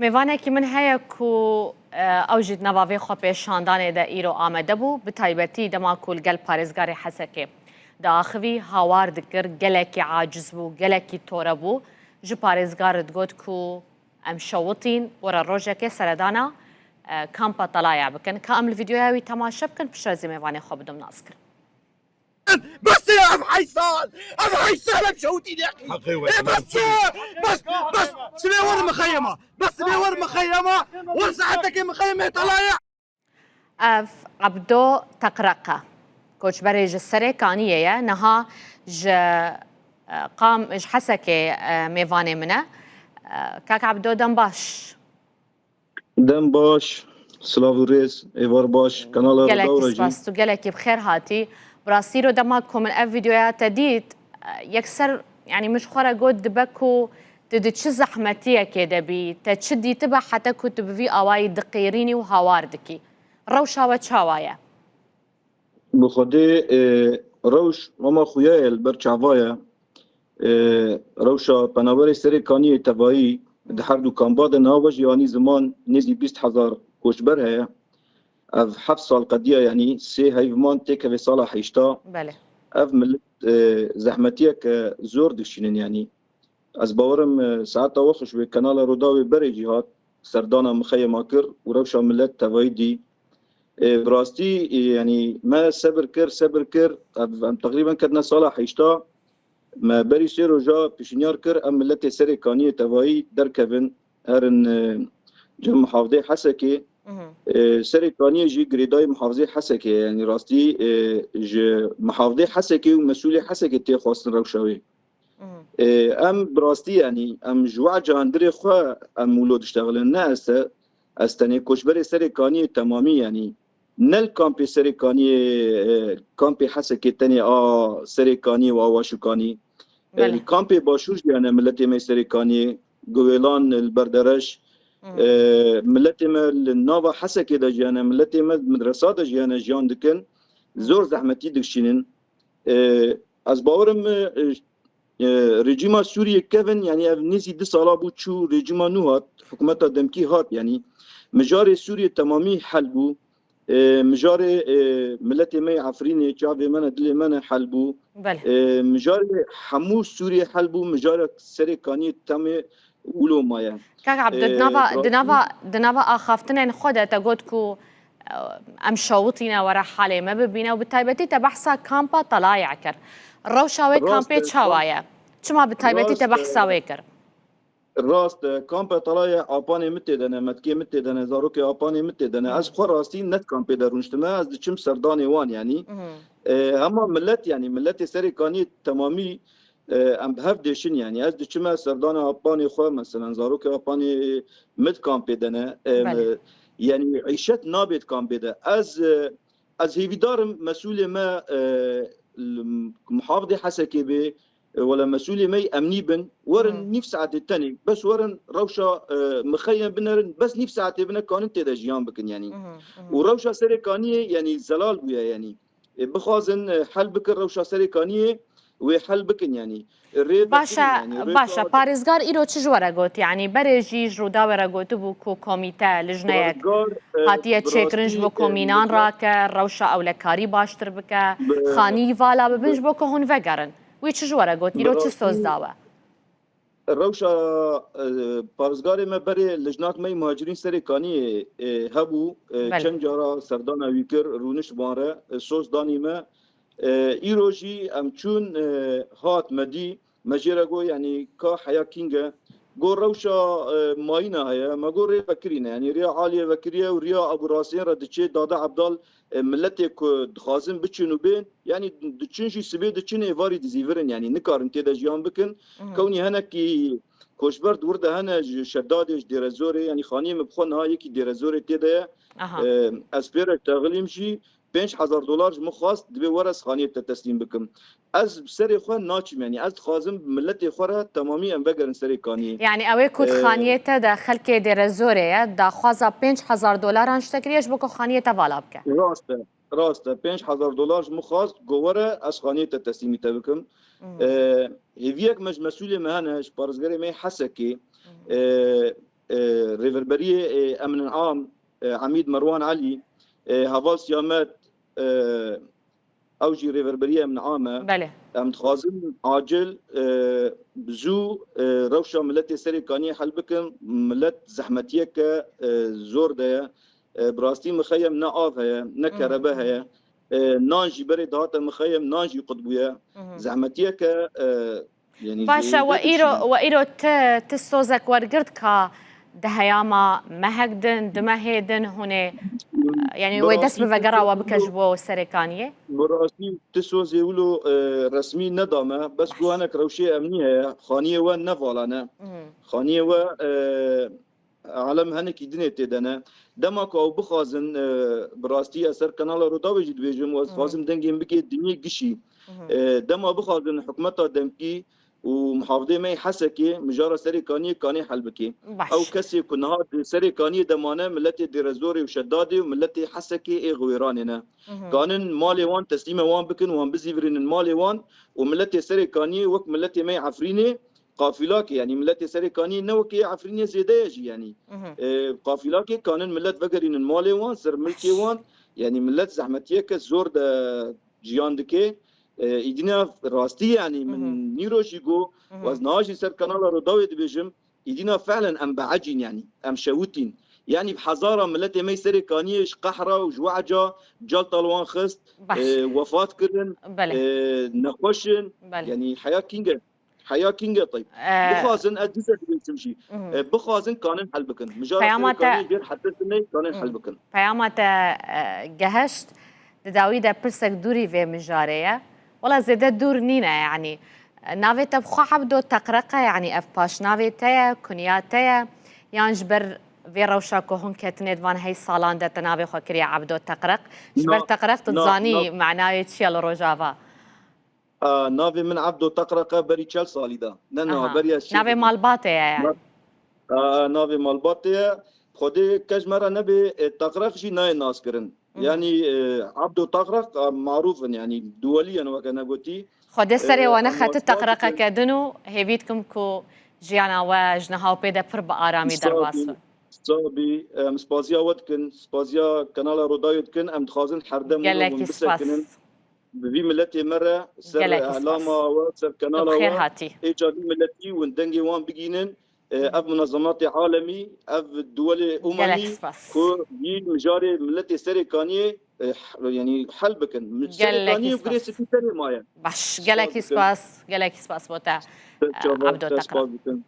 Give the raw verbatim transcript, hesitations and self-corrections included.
Mêvanekî min heye ku, e, ew jî di nava vê xwepêşandanê de îro amade bû, bi taybetî dema ku li gel parêzgarê Hesekê diaxivî, hawar dikir, gelekî aciz bû, gelekî tore bû. Ji parêzgar re digot ku em şewitîn, were rojekê seredana, e, kampa Talaya bikin. Ka em li vîdeoya wî temaşe bikin, piştre ez ê mêvanê xwe bidim naskirin. بس يا أبو حيصان، أبو حيصان، أمشي ودي يا أخي. حقي وين؟ إيه، بس، بس، بس، سيبي ورا مخيمة، بس سيبي ورا مخيمة، ورا ساعتك مخيمة طلايع. Ev Ebdo Teqreq e. Koçberê ji Serê Kaniyê ye. Niha ji, e, qam, ji Hesekê, e, mêvanê min e. E, Kak Ebdo, dem baş. Dem baş, silav û rêz, êvar baş, kanala Gelekî Rûdaw re jî. Spas, tu gelekî bi xêr hatî. Bi rastî îro dema ku min ev vîdeoya te dît, e, yekser, yanî min ji xwe re got dibe ku tu di çi zehmetiyekê de bî, te çi dîtibe heta ku tu bi vî awayî diqîrînî û hawar dikî. Rewşa we çawa ye? Bi Xwedê, e, rewş hema xuya ye, li ber çava ye. E, rewşa penaberê Serê Kaniyê tevayî di her du kamba de niha ve jî anî ziman nêzî bîst hezar koçber heye. Ev heft sal qediya, yanî sê heyv man têkeve sala heyşta. Belê. Ev milet, e, zehmetiyeke zor dikişînin yanî. Ez bawerim, e, saeta we xweş be, kanala Rûdawê berê jî hat, serdana mixeyema kir û rewşa milet tevayî dî. E, bi rastî, e, yanî me sebir kir, sebir kir, ev, em teqrîben ketine sala heyşta, me berî sê roja pêşinyar kir, em miletê Serê Kaniyê tevayî derkevin, herin, e, cem muhafizê Hesekê. Mhm. E, Serê Kaniyê jî girêdayî muhafizê Hesekê ye, yanî rastî, e, ji muhafizê Hesekê û mesûlê Hesekê tê xwestin rewşa wê. Mhm. E, em bi rastî, yanî em ji we cahandirê xwe em wilo diştexilin. Ne ez te, ez tenê koçberê Serê Kaniyê temamî, yanî ne li kampê Serê Kaniyê, e, kampê Hesekê tenê a Serê Kaniyê û a Waşûkanî. E, Belê. Li kampê Başûr jî hene miletê me Serê Kaniyê, Guwêlan, li Berdereş. Mhm. E, miletê me li nava Hesekê de jî hene, miletê me di medresa de jî hene, jiyan dikin. Mhm. Zor zehmetî dikişînin. E, ez bawerim, e, e, rejîma Sûriyê kevin, yanî ev nêzî du sala bû çû, rejîma nû hat, hikûmeta demkî hat, yanî mijarê Sûriyê temamî hel bû. E, mijarê, e, miletê me yê Efrînê, çavê me ne, dilê me ne hel bû. Belê. E, mijarê hemû Sûriyê hel bû, mijara Serê Kaniyê temê wilo maye. Kak Ebdo, e, di nava, di nava, di nava axaftinên xwe de te got ku, e, em şewitîne were halê me bibîne û bi taybetî te behsa kampa Talaya kir. Rewşa wê kampê çawa ye? Çima bi taybetî te behsa wê kir? Rast e, kampa Talaya apanê min tê de ne, metkê min tê de ne, zarokê apanê min tê de ne. Ez xwe rastî ne di kampê de rûniştime, ez diçim serdanê wan yanî. Mhm. E, hema milet yanî, miletê Serê Kaniyê temamî e, em bi hev dêşin, yanî ez diçime serdana apanê xwe, meselen, zarokê apanê min di kampê de ne, e, Belê. Yanî îşet nabê di kampê de. Ez, e, ez hêvîdar im mesûlê me, e, li muhafidê Hesekê bê, e, wela mesûlê me yê emnî bin, werin Hmm. nîv saetê tenê, bes werin rewşa, e, mixeyem binerin, bes nîv saetê bine kanin tê de jiyan bikin, yanî. Mhm, mhm. Û rewşa Serê Kaniyê, yanî zelal bûye, yanî. E, bixwazin, e, hel bikin rewşa Serê Kaniyê, wê hel bikin, yanî. Rê Baş e, vekirin, yanî, rê baş e. Parêzgar îro çi ji we re got? Yanî berê jî ji Rûdawê re gotibû ku komîte, lijneyek Parêzgar, e, hatiye bi çêkirin ji rastî, bo e, komînan lijne- rake, rewşa ewlekarî baştir bike, Bi- xanî vala bibin bi- ji bo ku hûn vegerin. Wî çi ji we re got? Îro çi soz da we? Rewşa, e, parêzgarê me berê lijnak me yê muhacirîn Serê Kaniyê, e, hebû, e, Belê. Çend cara serdana wî kir, rûnişt van re, e, soz danî me. E, îro jî em çûn, e, hat me dî, me jê re got, yanî ka heya kîng e. Got rewşa, e, mayîna heye, me got rê vekirî ne, yanî rêya aliyê vekiriye û rêya Ebû Rasên re diçê, Dada Ebdal, e, miletê ku dixwazin biçin û bên, yanî diçin jî sibê diçin êvarî dizîvirin, yanî nikarin tê de jiyan bikin. Mhm. Kewnî henekî koçber di wir de hene ji Şedadê, ji Dêrezorê, yanî xaniyê min bi xwe niha yekî Dêrezorê tê de ye. Aha. E, ez pê re şexilîm jî, pênc hezar dolar ji min xwest, divê were ez xaniyê te teslîm bikim. Ez bi serê xwe naçim, yanî ez dixwazim miletê xwe re temamî em vegerin Serê Kaniyê. Yanî ew ê ku di Ee, xaniyê te de xelkê Dêrezorê ye, daxwaza pênc hezar dolaran ji te kiriye ji bo ku xaniyê te vala bike. Rast e, rast e. Pênc hezar dolar ji min xwest, got were ez xaniyê te teslîmî te bikim. Hmm. Ee, hêviyek me ji mesûlê me hene, ji parêzgerê me yê Hesekê. Hmm. Ee, ee, Rêverberiyê, e, Emn Am, e, Emîd Merwan Elî, e, Heval Siyamet, e, ew jî Rêverberiyê Emn Am e. Belê. Em dixwazin acil, e, bi zû, e, rewşa miletê Serê Kaniyê hel bikin. Milet zehmetiyeke, e, zor de ye. E, bi rastî mixeyem ne av heye, ne kerebe heye. E, nan jî berê dihate mixeyem, nan jî qut bûye. Zehmetiyeke, e, Yanî Baş e, we îro, we îro ti, ti sozek wergirt ka di heyama mehek din, du mehê din hûn ê, yanî wê dest bi vegera we bike ji bo Serê Kaniyê? Bi rastî ti sozê wilo, e, resmî neda me. Bes ku hinek rewşê emnî heye, xaniyê we ne vala ne. Xaniyê we, e, alem hinekî dinê tê de ne. Dema ku ew bixwazin, e, bi rastî ez ser kanala Rûdawê jî dibêjim, û ez dixwazim dengê min bigê dinyê gişî. E, dema bixwazin hikûmeta demkî û muhafizê me yê Hesekê mijara Serê Kaniyê kanê hel bike. Ew kesê ku niha di Serê Kaniyê de mane, miletê Dêrezorê û Şedadê û miletê Hesekê ê Xiwêranê ne. Kanin malê wan teslîme wan bikin, wan bizîvirînin malê wan û miletê Serê Kaniyê wek miletê me yê Efrînê qafîlakê, yanî miletê Serê Kaniyê ne wekî yê Efrînê zêde ye jî, yanî, e, qafîlakê kanin milet vegerînin malê wan, ser milkê wan, yanî milet zehmetiyeke zor de jiyan dike. E, îdîna rastî, yanî min nîro jî got, û ez niha jî ser kanala Rûdawê dibêjim, îdîna felen em behecîn, yanî em şewitîn. Yanî bi hezara miletê me yê Serê Kaniyê ji qehra û ji we'ca calta li wan xist, e, wefat kirin, e, nexweş in. Belê. Yanî heya kînge, heya kînge teyb. E, Bixwazin, ez dîsa dibêjim jî. E, bixwazin kanin hel bikin. Mijara Serê Kaniyê jêr hetirsine kanin hel bikin. Peyama te, e, geheşt. Di dawî de pirsek dûrî vê mijarê ye. Wela zêde dûr nîne, yanî. Navê te bi xwe Ebdo Teqreq e, yanî ev paşnavê te ye, kunya te ye? Yan ji ber vê rewşa ku hûn ketine di van hey salan de te navê xwe kiriye Ebdo Teqreq? Ji ber Teqreq tu dizanî manayê çi ye li Rojava? A, navê min Ebdo Teqreq e, berî çel salî de. Ne niha, beriya şêst. Navê malbatê ye, yanî. A, navê malbatê ye. Xwedê kes ji me re nebe, e, Teqreq jî nayê naskirin. Yanî, e, Ebdo Teqreq, e, marûf in, yanî duwelî in weke negotî. Xwedê serê we nexete teqreqeke din û hêvî dikim ku jiyana we ji niha û pê de pir bi aramî derbas be. Sabî, em spaziya we dikin, spaziya kanala Rodayê dikin, em dixwazin herdem wilo hûn bisekinin. Bi vî miletê me re ser elama we, ser kanala we, êca vî miletî hûn dengê wan bigînin. E, ev munazematê alemî, ev duwelê Umanî ku yî mijarê miletê Serê Kaniyê, e, h-, yanî hel bikin. Serê Kaniyê û girê spî serê maye. Baş, gelekî spas, gelekî spas bo te, Ebdo Tekra. Spas dikim.